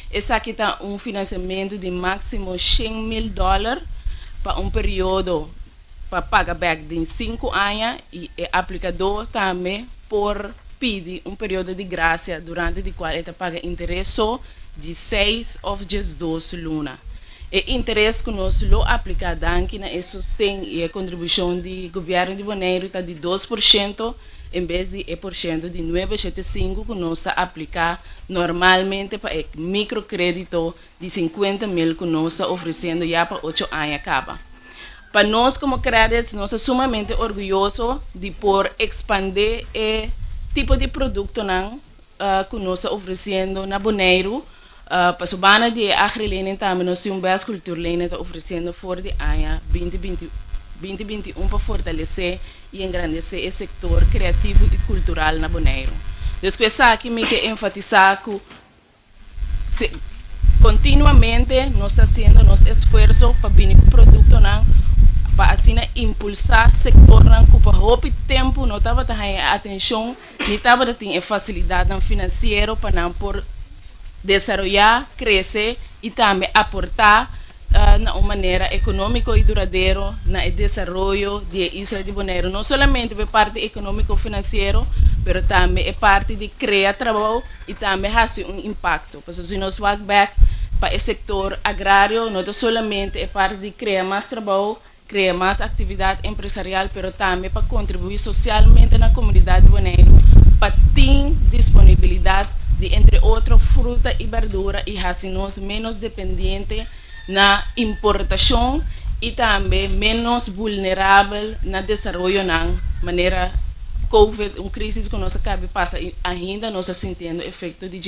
Esaki ta un finansiamentu di máksimo 100 mil dòler pa un periodo pa paga bèk di 5 aña i e aplikadó tambe por pidi un periodo di grasia durante di kual e ta paga interes di 6 òf 12 luna. E interes ku nos lo apliká danki na e sosten i e kontribushon di gobièrnu di Boneiru ta di 2% en bes di e porshento di 9,75 ku nos ta apliká normalmente pa e mikrokrédito di 50 mil ku nos ta ofresiendo ya pa 8 aña kaba. Pa nos komo Qredits, nos ta sumamente orguyoso di por ekspandé e tipo di produktonan ku nos ta ofresiendo na Boneiru. Pa banda di agrilening tambe nos tin un bes cultuurlening ta ofresiendo for di aña 2020, 2021 pa fortalesé i engrandesé e sektor kreativo i kultural na Boneiru. Despues aki mi ke enfatisá ku kontinuamente nos ta hasiendo nos esfuerso pa bini ku produktonan pa asina impulsá sektornan ku pa hopi tempu no tabata atenshon ni tabata tin fasilidat finansiero pa nan por desaroyá, krese i tambe aportá na un manera ekonómiko i duradero na desaroyo di e isla di Boneiru. No solamente e parti ekonómiko finansiero, pero tambe e parti di krea trabou i tambe hasi un impakto. Pasobra si nos wak bèk pa e sektor agrario, no solamente e parti di krea mas trabou, krea mas aktividat empresarial, pero tambe pa kontribuí sosialmente na komunidat di Boneiru, pa tin disponibilidat di, entre otro, fruta i berdura i hasi nos menos dependiente na importashon i tambe menos vulnerabel na desaroyo na manera COVID, un krísis ku nos a kaba di pasa i ainda nos ta sintiendo efekto di